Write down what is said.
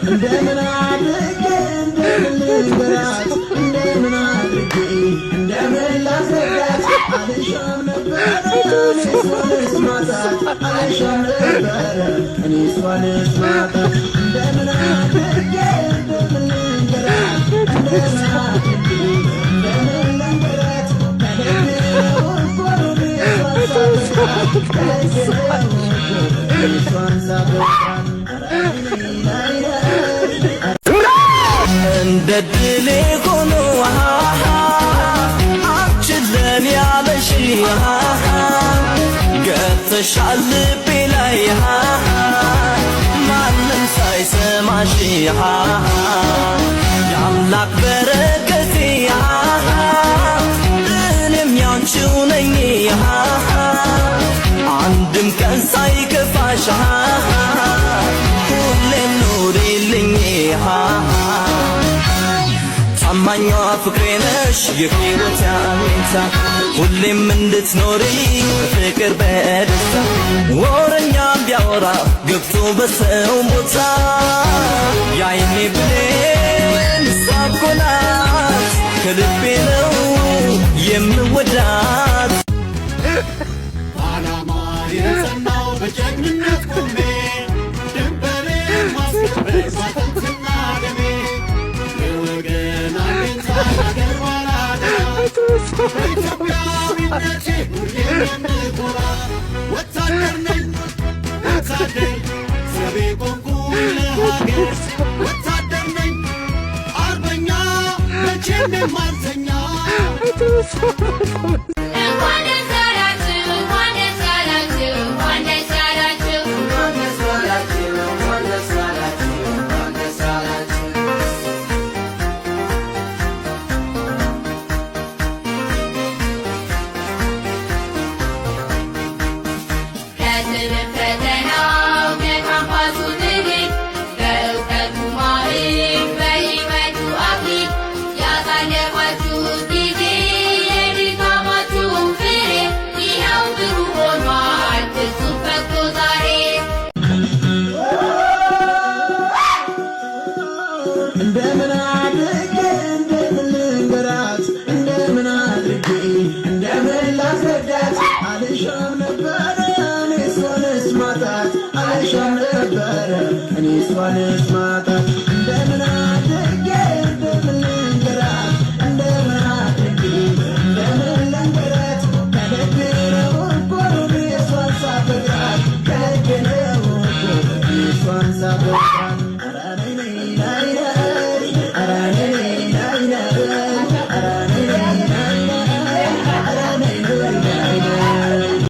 እንደምን አድርጌ እንደምን ልንገራት፣ እንደምን አድርጌ እንደምን ላስረዳት? አልሻም ነበረ እኔ እሷንስ ማጣት፣ አልሻም ነበረ እኔ እሷንስ ማጣት። እንደምን አድርጌ እንደምን ልንገራት፣ እንደምን አድርጌ እንደምን ልንገራት? ከልቤ ነው እኮ እኔ እሷን ሳፈቅራት፣ ከልቤ ነው እኮ እኔ እሷን ሳፈቅራት። እንደ ድሌ ሆኖ አንቺን ለኔ ያለሽ ገብተሻል ልቤ ላይ ማንም ሳይሰማሽ፣ የአምላክ በረከቴ እኔም ያንቺው ነኝ፣ አንድም ቀን ሳይከፋሽ ሁሌም ኑሪልኝ። ታማኟ ፍቅሬ ነሽ የሕይወት አለኝታ፣ ሁሌም እንድትኖሪ በፍቅር በደስታ። ወረኛም ቢያወራ ገብቶ በሰው ቦታ የአይኔ ብሌን እሷ እኮ ናት፣ ከልቤ ነው የምወዳት። ዓላማ የጸናው በጀግንነት ቆሜ፣ ድንበሬን ማስከበር ባጥንትና ደሜ፣ የወገን አለኝታ ሀገር ባላደራ፣ በኢትዮጵያዊነቴ ሁሌም የምኮራ። ወታደር ነኝ ወታደር፣ ዘቤ ቆምኩኝ ለሀገር። ወታደር ነኝ አርበኛ፣ መቼም የማልተኛ። እንኳን ደስ አላችሁ፣ እንኳን ደስ አላችሁ፣ እንኳን ደስ አላችሁ። እንኳን ደስ አላችሁ፣ እንኳን ደስ አላችሁ፣ እንኳን ደስ አላችሁ። ከትምህርት ፈተናው ከካምፓሱ ትግል፣ በእውቀቱ ማዕድ በሕይወቱ አክሊል ያሳለፋችሁት ጊዜ የድካማችሁ ፍሬ ይኸው ብሩህ ሆኗል ፍጹም ፈክቶ ዛሬ። እንደምን አድርጌ እንደምን ልንገራት፣ እንደምን አድርጌ እንደምን ላስረዳት? አልሻም ነበረ እኔ እሷንስ ማጣት፣ አልሻም ነበረ እኔ እሷንስ ማጣት።